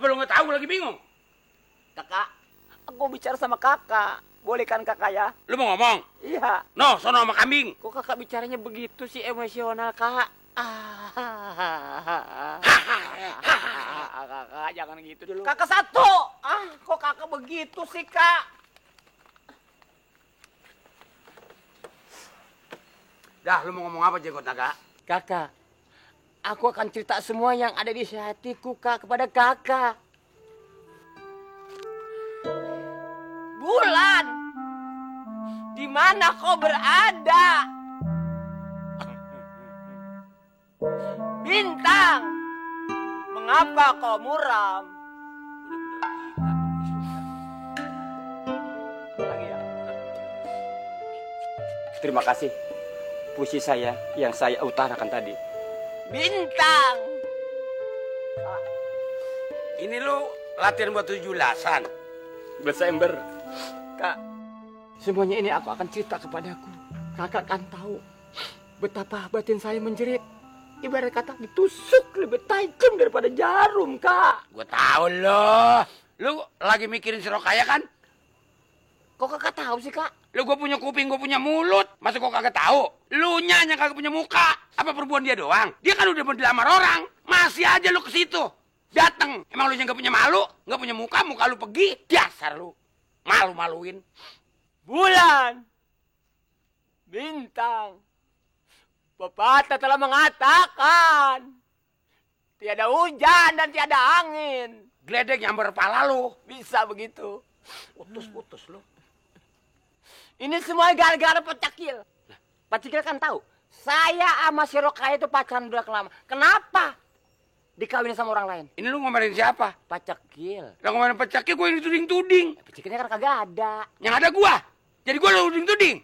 Apa lu nggak tahu lagi bingung? Kakak, aku bicara sama kakak. Boleh kan kakak ya? Lu mau ngomong? Iya. No, sono sama kambing. Kok kakak bicaranya begitu sih, emosional kak? Kakak jangan gitu dulu. Kakak satu. Kok kakak begitu sih kak? Dah, lu mau ngomong apa jenggot naga? Kakak, aku akan cerita semua yang ada di hatiku kak kepada kakak. Bulan, di mana kau berada? Bintang, mengapa kau muram? Lagi ya. Terima kasih puisi saya yang saya utarakan tadi. Bintang. Ini lu latihan buat 17-an. Desember. Kak, semuanya ini aku akan cerita kepadaku. Kakak kan tahu betapa batin saya menjerit. Ibarat kata ditusuk lebih tajam daripada jarum, Kak. Gua tahu loh. Lu lagi mikirin si Rokaya kan? Kok kakak tahu sih, Kak? Lu gua punya kuping, gua punya mulut. Masa kok kagak tahu? Lu nya kagak punya muka. Apa perempuan dia doang? Dia kan udah mau dilamar orang. Masih aja lu ke situ. Dateng. Emang lu nggak punya malu? Nggak punya muka, muka lu pergi. Dasar lu. Malu-maluin. Bulan. Bintang. Pepatah telah mengatakan tiada hujan dan tiada angin. Gledek nyamber kepala lu. Bisa begitu. Putus-putus lu. Ini semua gara-gara Pak Cakil. Pak Cakil kan tahu saya sama si Rokaya itu pacaran udah lama. Kenapa dikawinin sama orang lain? Ini lu ngomelin siapa? Pak Cakil. Lah ngomelin Pak Cakil, gue yang dituding-tuding. Pak Cakilnya kan kagak ada. Yang ada gua. Jadi gua lu tuding-tuding.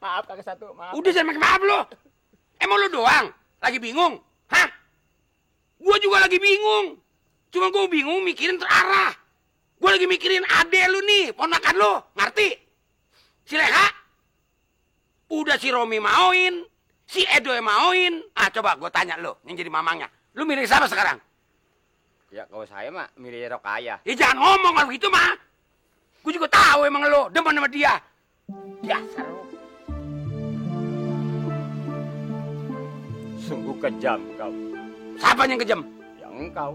Maaf kakak satu, maaf. Udah jangan makin maaf lu. Emang lu doang lagi bingung? Hah? Gua juga lagi bingung. Cuma gua bingung mikirin terarah. Gua lagi mikirin ade lu nih, ponakan lu. Ngerti? Si Leha? Udah si Romi mauin. Si Edo yang mauin. Coba gua tanya lu, yang jadi mamangnya. Lu milih siapa sekarang? Ya kalau saya mah milih Rokaya. Ya jangan ngomong kalau gitu mah. Gua juga tahu emang lu demen sama dia. Dasar lu. Sungguh kejam kau. Siapa yang kejam? Yang engkau.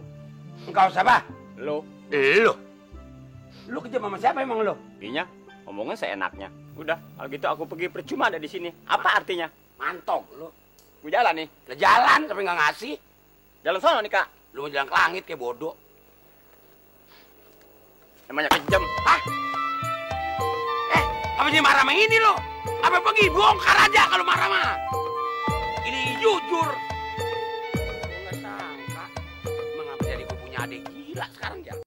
Engkau siapa? Lo. Lu. Lu kejam sama siapa emang lu? Intinya ngomongnya seenaknya. Udah, kalau gitu aku pergi percuma ada di sini. Apa artinya? Mantok lu. Gue jalan nih. Lah jalan tapi nggak ngasih. Jalan sono nih, Kak. Lu mau jalan ke langit kayak bodoh. Namanya kejam. Hah? Apa sih marah sama ini lo? Apa pergi bongkar aja kalau marah mah? Ini jujur. Gue nggak sangka. Emang apa jadi gue punya adik gila sekarang ya?